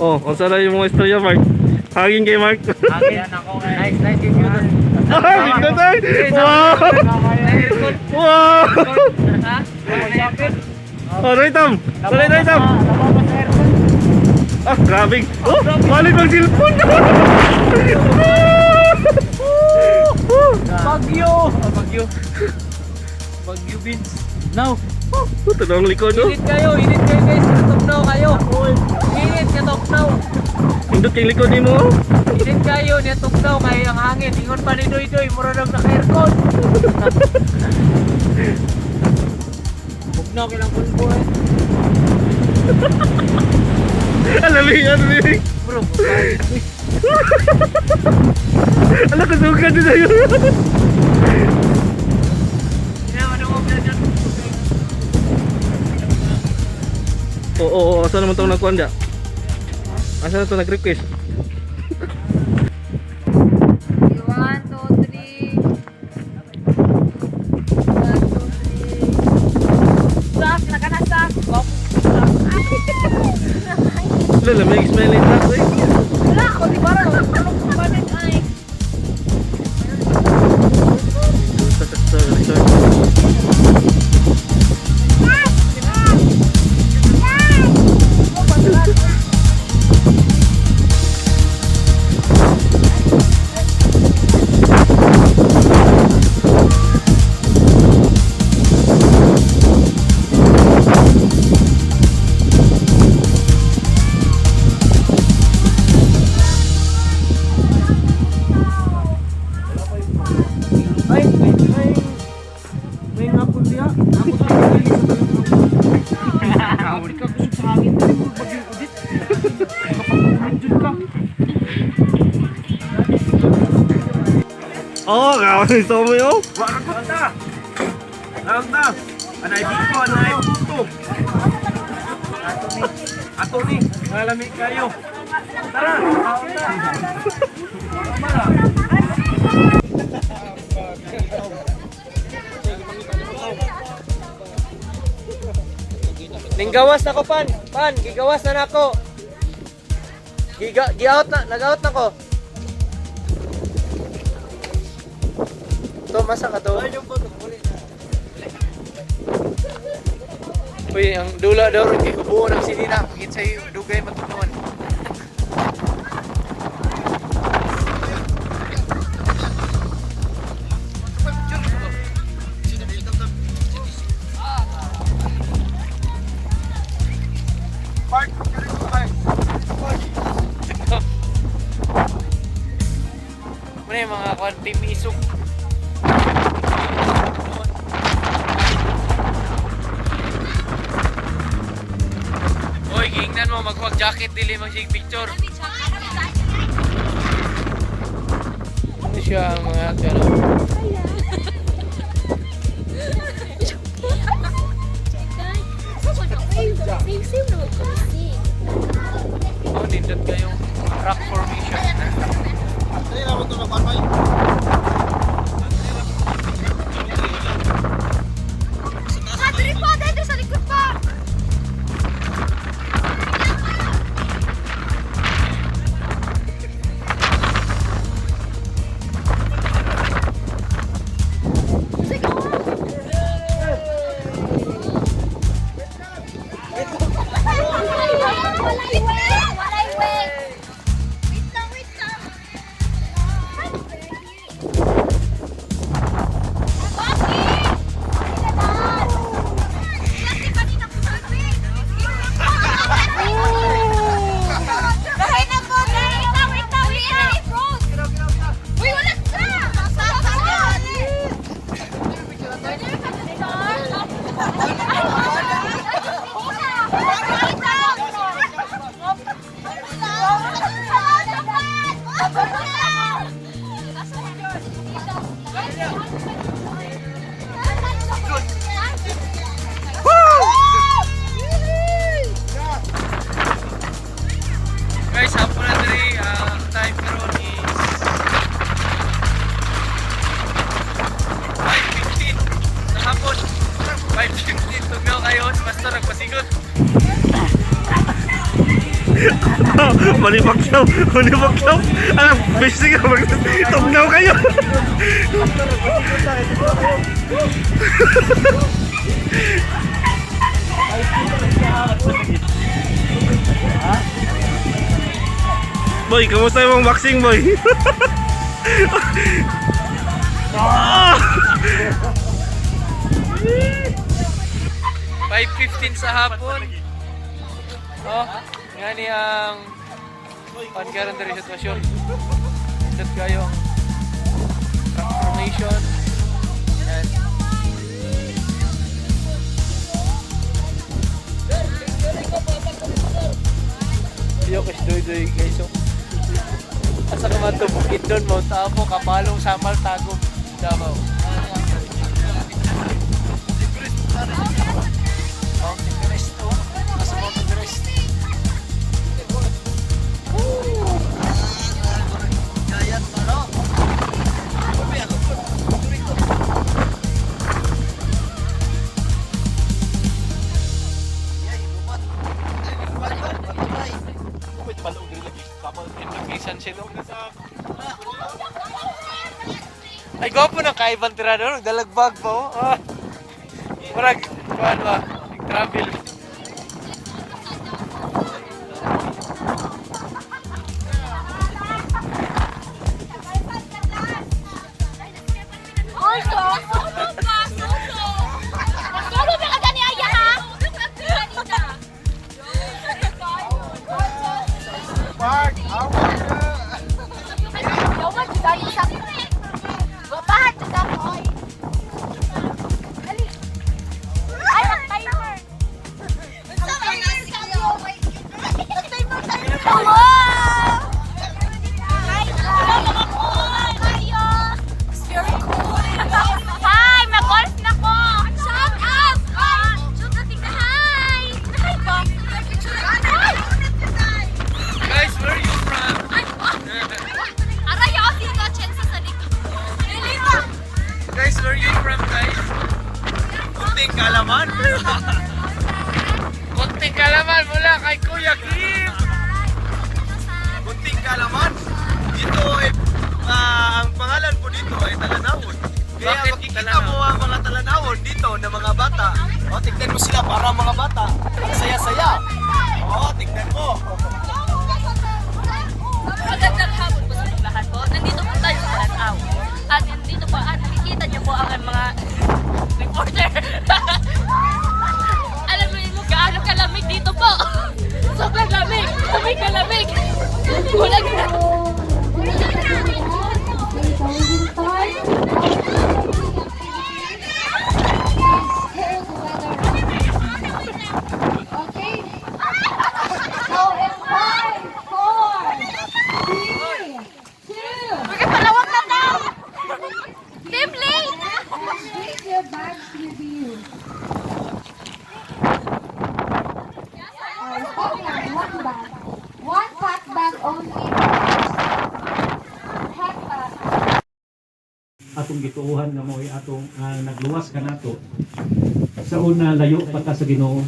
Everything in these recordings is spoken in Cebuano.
Oh, unsa na yung mga istorya, Mark? Hangin kay Mark. Hangin. Nice, nice review. Ah, bigla tayo. Wow! Wow! Ha? Jacket. Oh, right tam. Right, right tam. Ah, grabe. Oh, balik ang cellphone. Bagyo! Ah, Bagyo. Bagyo beans. Now. Ito na ang likod, oh. Init kayo guys. Katugnaw kayo. Init, katugnaw. Indot kay likod ni mo. Oh. Init kayo, natugnaw kayo ang hangin. Ingon pa ni Doy Doy, mura nang naka-aircon. Bugnaw kilang pulbo eh. Alam mo, ano yun? Bro, bugnaw. Ala, kasukan din sa'yo. Oo, asa naman itong nagkuhan dya? Asa na ito nag-request? One, two, three. One, two, three. Sak, nakanasak. Wala, may smile yung truck, eh. Wala ako, di ba? Tulog ko pa din ay. Sa resort. Ay, may may ngapon diha. Ako sa pagpili sa talang. Ikaw kusog sa hangin dili mo bagyo udit. Kapag jud ka. Oo, oh, grabe sa mo yun. Wala ta. Ta. Anay dito, anay puto. Ato ni, malami kayo. Tara. Ninggawas na ko pan. Pan, gigawas na nako. Giga gi-out na, nag-out na ko. To masa ka to. Uy, ang dula daw rin kay kubuo ng sinina. Kinsay dugay matugnawan. Muna yung mga kwan, team isog. Hoy, giingnan mo magwag jacket dili mag picture. Ito siya ang mga ano. Same, same naman kasi. Oh, nindot kayong rock formation. Ah, diri pa! Dito sa likod pa! Walay wait! Walay wait! Wait lang, wait lang! Bakit? Guys, hapon na diri ang time karon is 5:15 sa hapon. 5:15 tugnaw kayo, basta nagpasigot. Manny Pacquiao, Manny Pacquiao. Alam, basic ka, tugnaw kayo. Boy, kamusta yung boxing, boy? Ah! 5:15 sa hapon. Oh, nga ni ang panggaran diri sitwasyon. Indot kayo ang transformation. Yan. Iyo kas doy doy guys. Oh. Asa ka man to Bukidnon, Mount Apo, Kapalong, Samal, Tagum, Davao. Mount Everest to. Nasa Mount Everest. San Silo. Ay, gwapo ng kaiban tirado. Nagdalagbag pa, oh. Ah. Murag, kuhan ba? Nag-travel. Also, solo ka, solo. Solo ba ka gani aya ha? Park, awa ka. Babahan jud ako oy. Dali. Ay, ang timer. Ang timer kayo. Ang timer tayo. Wow! Hi, mga cool. Kayo. It's very cool. Hi, mag-golf na ko. Shout out. Hi. Shoot na tingnan. Hi. Hi, Bob. Hi. Guys, where are you from? Ay, aray, ako sino chance sa likod. Dili ba? Guys, where are you from, guys? Kunting kalaman. Kunting kalaman mula kay Kuya Kim! Kunting kalaman. Dito ay ang pangalan po dito ay Talanawon. Kaya Bakit makikita Talanawon? mo ang mga Talanawon dito na mga bata. O, tignan mo sila para mga bata. Ang saya-saya. O, tignan mo. Magandang hapon po sa inyong lahat po. Nandito po tayo sa Lanao. At nandito po, at nakikita niyo po ang mga reporter. Alam mo mo gaano kalamig dito po. Sobrang lamig. Lamig na lamig. Kulang na. Okay. So in five, four, three, two, Porque palawak na daw. Team late. and bring your bags with you. Hold on, one bag. One hot bag only. Hot bag. Atong gituohan nga mo'y atong nagluwas kanato. Sa una, layo pa ta sa Ginoo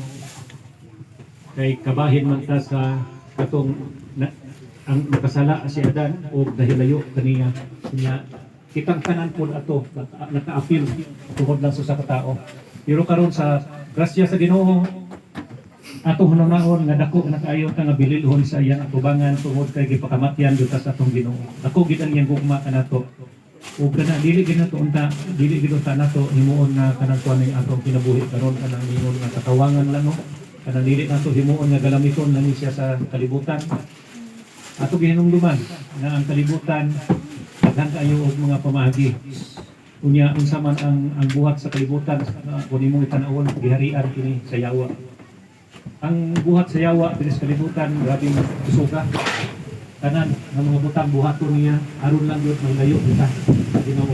kay kabahin man ta sa katong na, ang nakasala si Adan og nahilayo kaniya niya. Kitang tanan po ato nakaapil tungod lang sa usa ka tao, pero karon sa grasya sa Ginoo, ato hunahon nga dako na kaayo ta nga bililhon sa iyang atubangan tungod kay gipakamatyan gyud ta sa atong Ginoo. Dako gid ang iyang gugma kanato ug kana dili gid nato unta, dili gid unta nato himuon nga kanang kuan ning atong kinabuhi karon, kanang ingon nga katawangan lang, no? Kanang dili nato himuon nga galamiton lang ni siya sa kalibutan. Ato gihinumduman nga ang kalibutan daghan kaayo og mga pamaagi. Unya unsa man ang buhat sa kalibutan, kung imong itan-awon, giharian kini sa yawa. Ang buhat sa yawa dinhi sa kalibutan, grabing kusuga. Tanan ng mga butang buhaton niya aron lang gyud malayo kita sa Ginoo.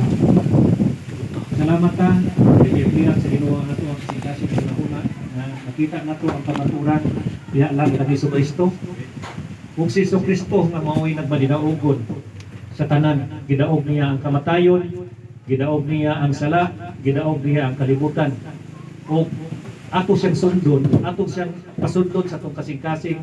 Salamat ta kay giaplihan sa Ginoo ang ato ang kasing-kasing hunahuna nga nakita nato ang kamaturan diha lang kani Hesus Kristo. Ug si Hesus Kristo nga mao'y nagmalinaogon sa tanan, gidaog niya ang kamatayon, gidaog niya ang sala, gidaog niya ang kalibutan. Ug ato siyang sundon, ato siyang pasundon sa atong kasing-kasing.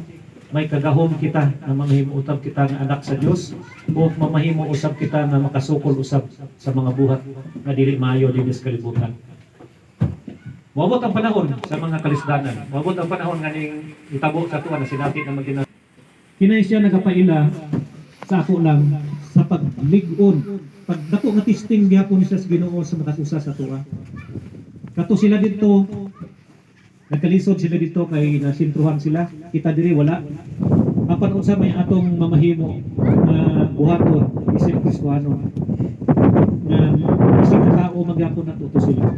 May kagahom kita na mamahimo usab kita nga anak sa Dios o mamahimo usab kita nga makasukol usab sa mga buhat nga dili maayo dinhi sa kalibutan. Moabot ang panahon sa mga kalisdanan. Moabot ang panahon nga ning itabo sa tuwa na sinati na magina. Kinay siya nagapaila sa ako lang sa paglig-on. Pag dako nga testing gihapon siya sa Ginoo sa matag usa sa tuwa. Kato sila dito, nagkalisod sila dito kay nasintruhan sila. Kita diri wala. Apan unsa may atong mamahimo na buhaton isip Kristohano nga isip ka tao magyapon nato to sila.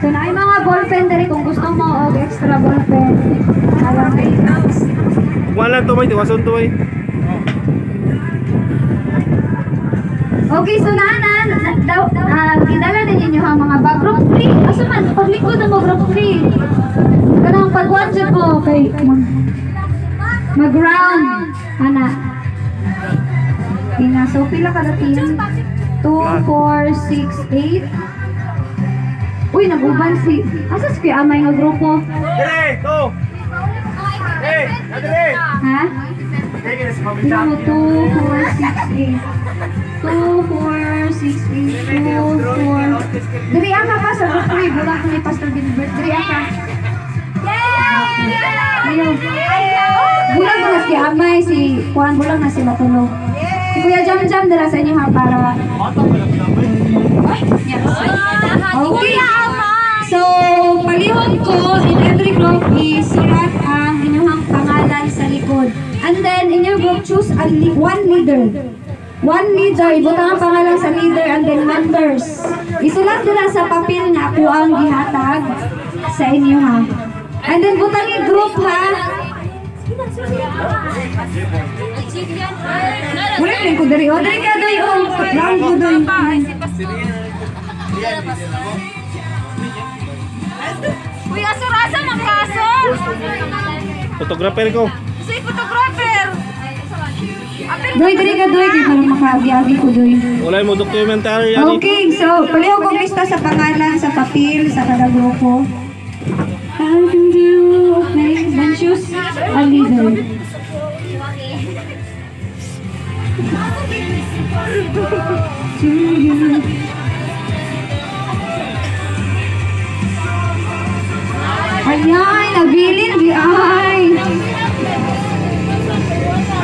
So na ay mga ballpen diri kung gusto mo og extra ballpen. Alam Wala to may tiwason to may. Okay, so na na, na daw gidala din ninyo ang mga bag. Group 3. Asa man paglikod mo group 3. Kanang pag one jud mo kay mag round ana. Ina, so pila ka team? 2 4 6 8. Uy, nag-uban si Asa si Kuya Amay nga grupo? Dire, go! Hey, dire! Ha? Pila mo? 2, 4, 6, 8. 2, 4, 6, 8, 2, 4. Diri ka pa sa group 3. Bulang ko ni Pastor Gilbert. Diri ka. Ayaw. Bulang ko na si Amay, si Juan. Bulang na sila tulo. Si Kuya Jam Jam dala sa inyo ha para. Yes. Okay. So, palihon ko, in every group, isulat ang inyong pangalan sa likod. And then, in your group, choose one leader. One leader, ibutang ang pangalan sa leader and then members. Isulat nila sa papel nga ako ang gihatag sa inyo ha. And then, butang yung group ha. Wala rin ko diri. O, diri ka doy. O, round ko doy. Uy, asur-asa ng kaso! Photographer ko. Si photographer! Doy, diri ka doy. Kaya para makaagi-agi ko doy. Wala mo documentary ani. Okay, so pareho kong lista sa pangalan, sa papel, sa kada grupo. How do you okay, then choose a leader. To you. Ayan, nabilin, di ay.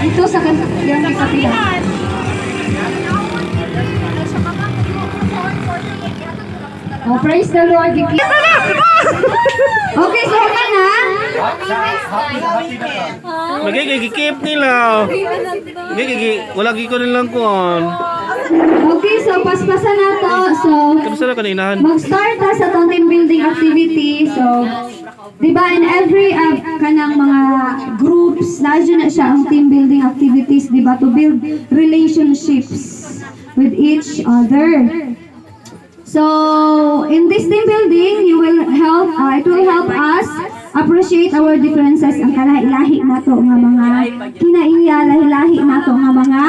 Ito sa kan yan sa kapila. Oh, praise the Lord. Okay, so ka na. Magigigikip nila. Gigigi, wala gi ko nilang kuan. Okay, so paspasan na to. So, Kamusta na kaninahan? mag-start ta sa atong team building activity. So, di ba in every kanang mga groups, nandiyan na siya ang team building activities, di ba, to build relationships with each other. So, in this team building, you will help, it will help us appreciate our differences, ang kalahi-lahi nato nga mga kinaiya, lahi-lahi nato nga mga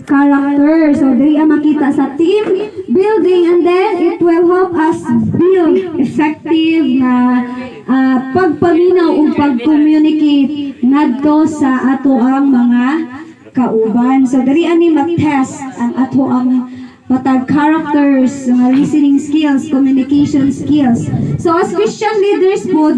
character. So, diri ang makita sa team building and then it will help us build effective nga pagpaminaw ug pag-communicate ngadto sa ato ang mga kauban. So, diri ani matest ang ato ang matag characters, mga listening skills, communication skills. So, as Christian leaders po,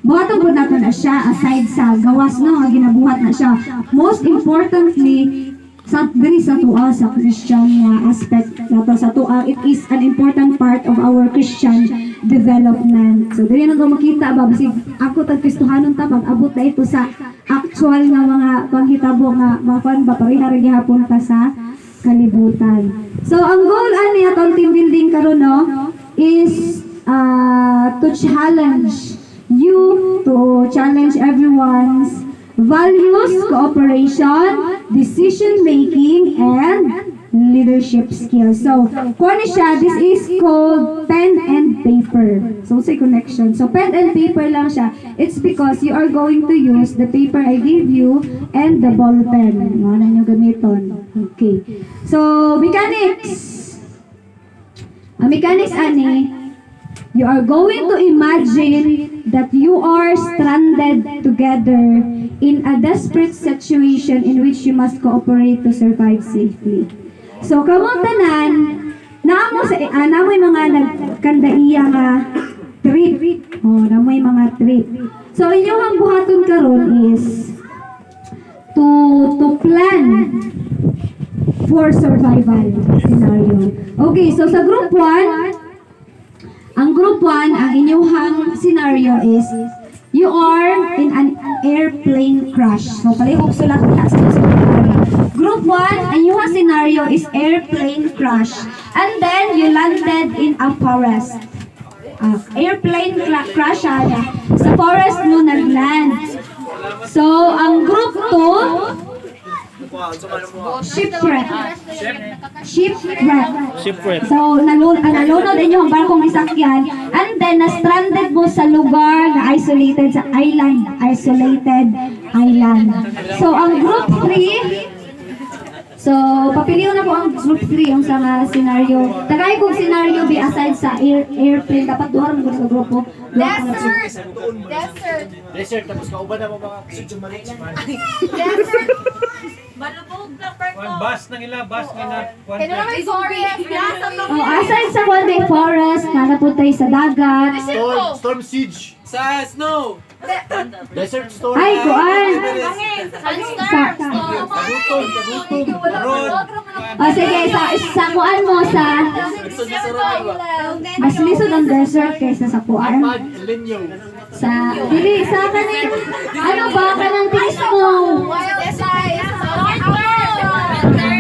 buhaton po nato na siya aside sa gawas no, nga ginabuhat na siya. Most importantly, sa diri sa tuwa sa Christian nga aspect nato sa tuwa, it is an important part of our Christian development. So diri na to makita ba bisig ako tag Kristohanon ta pag abot na ito sa actual nga mga panghitabo nga mga kuan ba pareha ra gihapon ta sa kalibutan. So ang goal ani atong team building karon no is to challenge you, to challenge everyone's values, cooperation, decision making, and leadership skills. So, kuha ni siya, this is called pen and paper. So, say connection. So, pen and paper lang siya. It's because you are going to use the paper I gave you and the ball pen. Mga na nyo gamiton. Okay. So, mechanics. Ang mechanics, ani, you are going to imagine that you are stranded stranded together in a desperate situation in which you must cooperate to survive safely. So, kamo tanan, naamo sa namoy mga nagkandaiya nga trip. Oh, namoy mga trip. So, inyong buhaton karon is to plan for survival scenario. Okay, so sa group 1, ang group 1, ang inyong scenario is you are in an airplane crash. So, palihog sulat na sa group 1, ang inyong scenario is airplane crash. And then, you landed in a forest. Airplane crash siya. Sa forest mo nagland. So, ang group 2, shipwreck. Shipwreck. Shipwreck. So, nalunod inyo ang barkong isakyan and then na-stranded mo sa lugar na isolated sa island, isolated island. So, ang group 3, so, papiliw na po ang group 3 yung sa mga scenario. Tagay kong scenario be aside sa airplane, dapat duha ra man gud sa grupo. Duha ka na- Desert! Desert! Desert, tapos kauban na mo mga Desert! Malubog na Kuan bus nang ila, bus nga na kuan. Kaya naman forest! Nasa Oh, aside sa one day forest, nanapuntay sa dagat. Storm siege. Sa snow! Desert storm. Ay, kuan. Sunstorm! Gutom, gutom. Road! O sige, sa kuan mo sa mas lisod ang desert kaysa sa kuan. Linyo. Sa dili sa kaning ano ba kanang tiis mo? North Pole!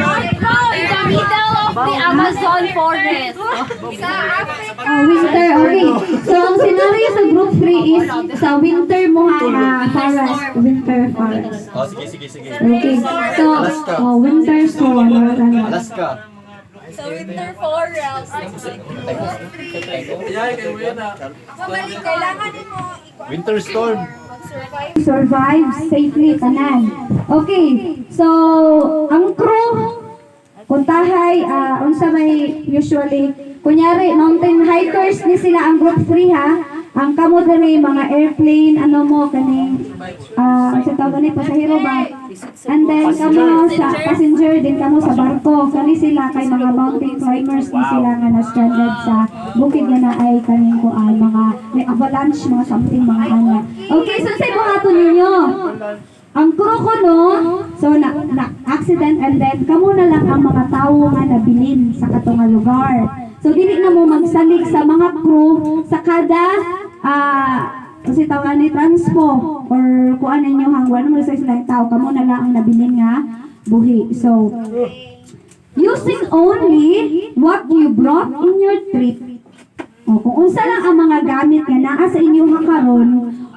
North Pole! In the middle of the Amazon forest. Sa Africa. Oh, winter, okay. So ang scenario sa group 3 is sa winter mo ha na forest, winter forest. Oh, sige, sige, sige. Okay. So, oh, winter storm or ano. Alaska. Sa winter forest. Ayan, kayo mo yun ah. Pabalik, kailangan mo Winter storm. mag-survive. Survive safely tanan. Okay. So, ang crew kuntahay unsa may usually kunyari mountain hikers ni sila ang group 3 ha. Ang kamo diri mga airplane ano mo kaning sa tawag ni pasahero ba, and then kamo sa passenger din kamo sa barko. Kani sila kay mga mountain climbers ni sila nga na stranded sa bukid nga naay kaning kuan, mga may avalanche, mga something, mga ana. Okay, so say buhaton ninyo ang crew ko, no? So, na accident and then kamo na lang ang mga tawo nga nabilin sa katunga lugar. So, dili na mo magsalig sa mga crew sa kada kasi tawagan ni transpo or kuan ninyo hangwan mo sa sila yung tao, kamo na lang ang nabilin nga buhi. So, using only what you brought in your trip. O, kung unsa lang ang mga gamit nga naa sa inyong karon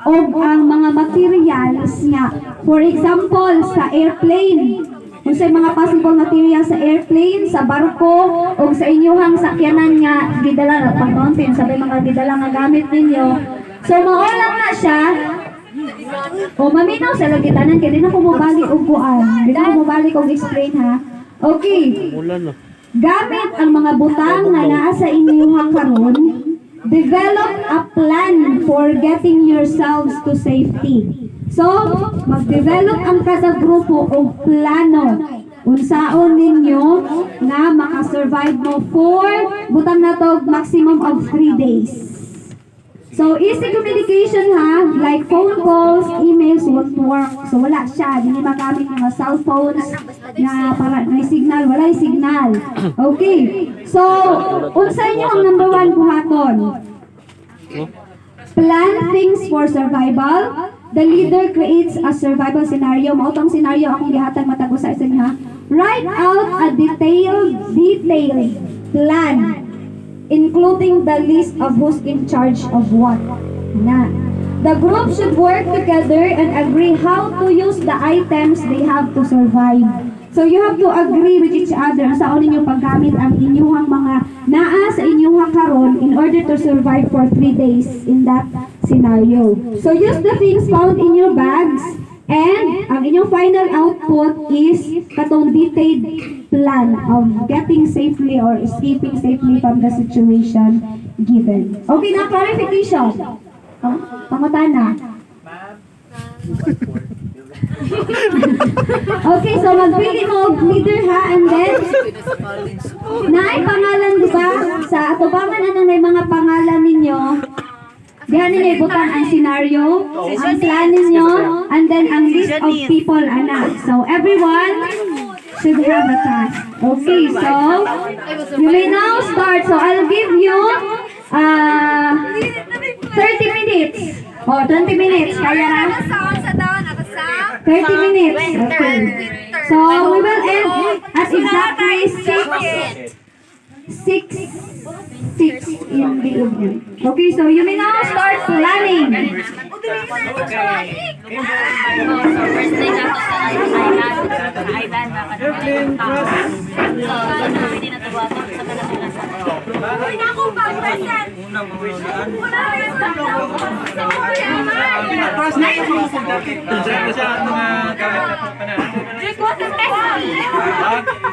o ang mga materials nga, for example, sa airplane, unsay mga possible materials sa airplane, sa barko o sa inyong sakyanan nga gidala na pang mountain, sabay mga gidala nga gamit ninyo. So mao lang na siya. O maminaw sa lagi tanan kay di na ko mobalik og kuan. Di na ko mobalik og explain ha. Okay. Ulan na. Gamit ang mga butang na naa sa inyong karon, develop a plan for getting yourselves to safety. So, mag-develop ang kada grupo og plano. Unsaon ninyo nga makasurvive mo for butang na to maximum of 3 days. So, easy communication ha, like phone calls, emails won't work. So, wala siya. Hindi magamit yung mga cellphones na para may signal. Wala yung signal. Okay. So, unsa inyo ang number one buhaton? Plan things for survival. The leader creates a survival scenario. Mao tong scenario akong gihatag matag usa sa inyo ha. Write out a detailed plan including the list of who's in charge of what. Na. The group should work together and agree how to use the items they have to survive. So you have to agree with each other sa ninyo paggamit ang inyuhang mga naa sa inyuhang karon in order to survive for 3 days in that scenario. So use the things found in your bags and ang inyong final output is katong detailed plan of getting safely or escaping safely from the situation given. Okay na, clarification. Pangutana. Okay, so magpili mo og leader ha, and then naay pangalan, di ba? Sa atubangan anang may mga pangalan ninyo. Diyan ninyo ibutang ang scenario, ang plan ninyo, and then ang list of people, anak. So everyone should have a task. Okay, so you may now start. So I'll give you 30 minutes. O, 20 minutes. Kaya na? Sa down, ako sa 30 minutes. Okay. So, we will end at exactly 6, 6, 6 in the evening. Okay, so you may now start planning. First day nato sa island, sa island na Airplane crash. So, hindi na tawagan sa kanila sa. Uy, naku pa, present. Unang mga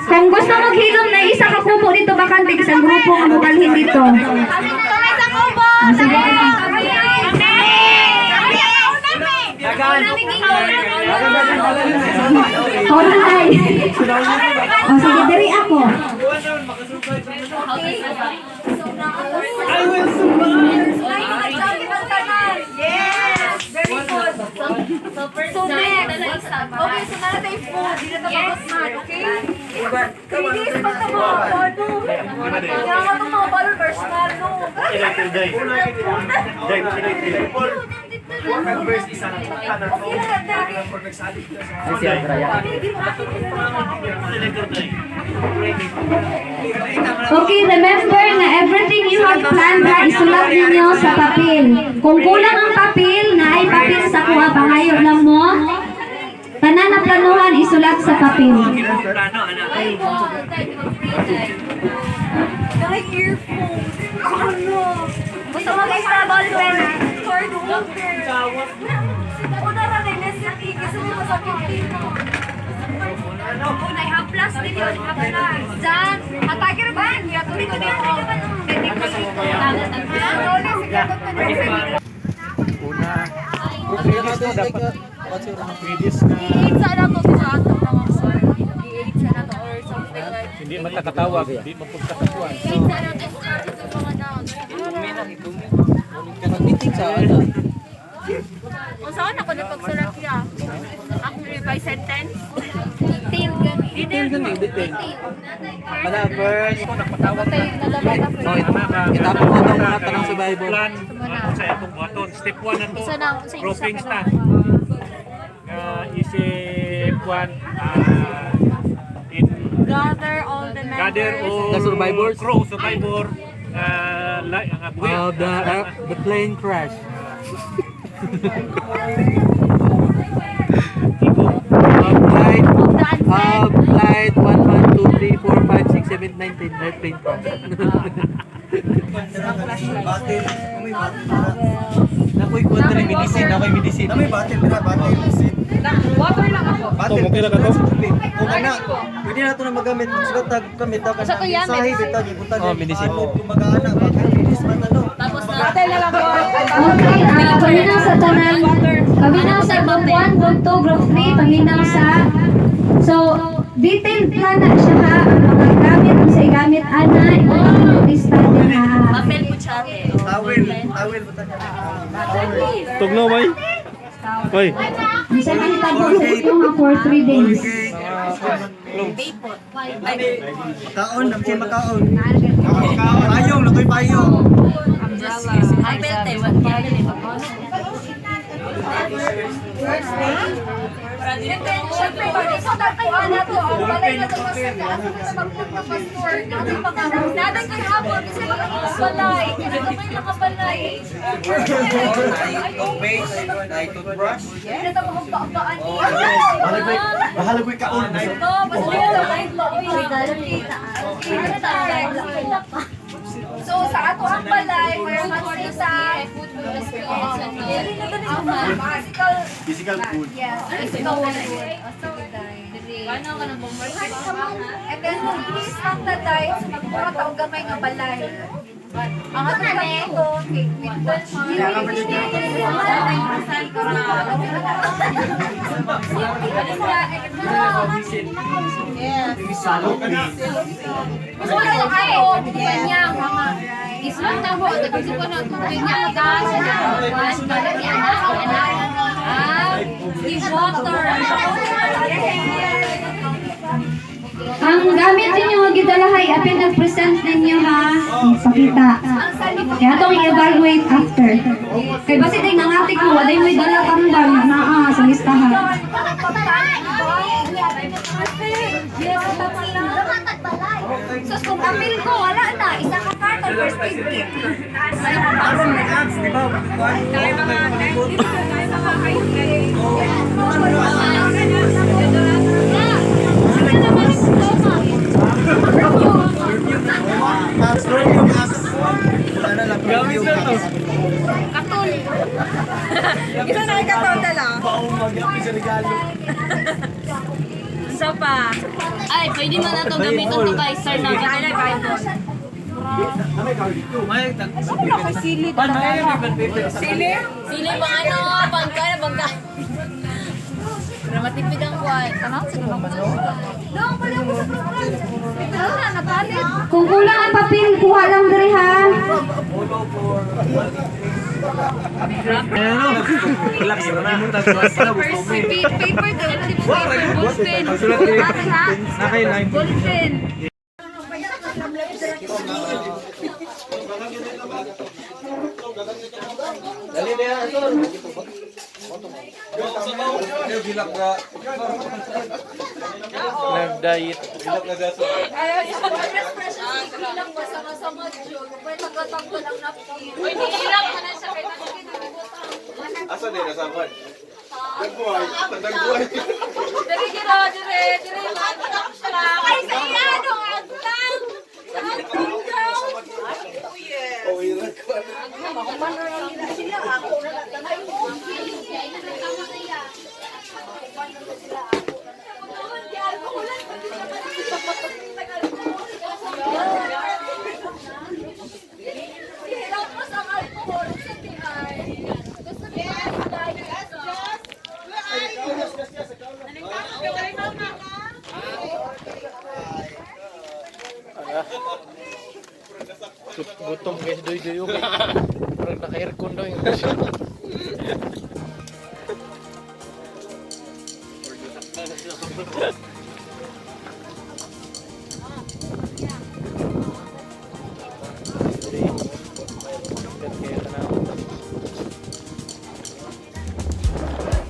Kung gusto maghilom na isa ka kubo dito, bakante, isang grupo ang mubalhin dito. Kami sa kubo! Sige. Horay! O sige, diri ako. Yes! Very good. So next, okay, so na tayo food. Di na tapos man, okay? 3 days pa ito mga plano. Kaya nga itong mga balon marshmallow. Okay na, dahil. Okay, remember na everything you have planned ha, isulat ninyo sa papel. Kung kulang ang papel, na ay papel sa kuha, pangayo lang mo. Tanan na planuhan, isulat sa papel. Ay, Dahil earphone. Ano? Gusto mo kayo sa ballpen? Card holder. Una ra na necessity kasi may masakit dito. Unay, half plus din yun. Half plus. Diyan. Atake rin ba? Tuloy ko dito. Una, 3 days no dapat. 3 days na Sa na to sa ato mga sir. G8 sa na to or something like. hindi man nakatawag, hindi mapunta sa kuwan. G8 sa na to sa ato mga na. Kung saan ako napagsulat niya? Akong revise sentence? Detail gani. Detail Detail detail. Wala, first. Napatawag na. Oh, itapon ko itong mga tanong sa Bible. Plan sa atong buhaton. Step 1 na to. Groupings ta. Nga isip 1 in Gather all the members. gather all The survivors? Crew survivor nga buhi. The plane crash. Flight, flight 1, 1, 2, 3, 4, 5, 6, 7, 9, 10. Airplane crash. Nakoy kontra medicine, nakoy medicine. May batil, may batil. Water lang ako. Batil. Okay na ka to? Okay na. Pwede na ito na magamit. Magsulat tag kami tag. Sa to yan, Sahi bitaw ibutang. Oh, medicine. Kung mag-aana baka bilis man ano. Tapos na. Water na lang ko. Okay, paminaw sa tanan. Paminaw sa group 1, group 2, group 3, paminaw sa. So, detailed plan na siya ha. Ang mga gamit, ang sa igamit, ana, imo lista din ha. Papel po chate. Tawil, tawil butang. Tugnaw, bay. Bay. Ang sa mahitabo sa inyo ha for 3 days. Makaon, namsi makaon. Payong, nakoy payong. Papel tayo. Siyempre, so tatayuan na to. Ang balay na to, mas nagpapastor. Naday kay hapon, kasi mga balay. Kinakamay mga balay. Toothpaste, ay toothbrush. Hindi na mga paapaan niya. Bahala ko'y kaon. Ito, basta na kahit maoy. So, sa ato ang balay, where magsita, physical, Physical food. yes, physical food. And then, linis lang na tayo sa magmura taong gamay nga balay. Ang ato lang ito, kay Quinton. Gusto ko lang kayo, kanyang islang na mo, gusto ko na kanyang gas, anak, anak, ah, water. Ang gamit ninyo nga gidalahay, apil nag-present ninyo ha. Pakita. Kaya atong i-evaluate after. Kay basi day nangatik mo, waday mo'y dala tambal naa sa listahan. Sus, kung apil ko, wala na. Isa ka carton, first aid kit. Isa na ikatol dala. Isa pa. Ay, pwede man na ito gamitin to kay Sir na. Sili? Sili pang ano, pangka na pangka. Para matipid ang kuwan. Dong, pala ko sa program. Ito na, napalit. Kung kulang ang papel, kuha lang diri ha. Paper, paper, ballpen. Ballpen. Nag-diet. Asa din nasa kwan? Dagbuhay, dagbuhay. Dere, dere, dere, dere. Ay, sa iya, no, agtang. Oh, hirap ko. Tapos ang alcohol sa TI. Gusto niya Gutom guys, doy doy okay. Parang naka-aircon daw yung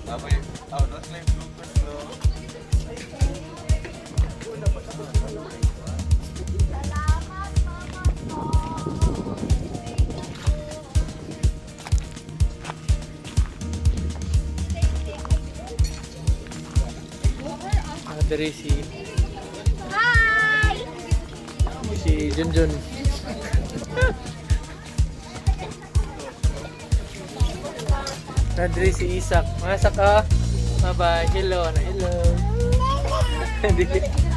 Tapos, oh, that's like bloopers, no? Ah, dere si Hi! si Junjun. Nandre si Isak. Mga Isak ah. Bye-bye. Hello. Na hello. Hindi.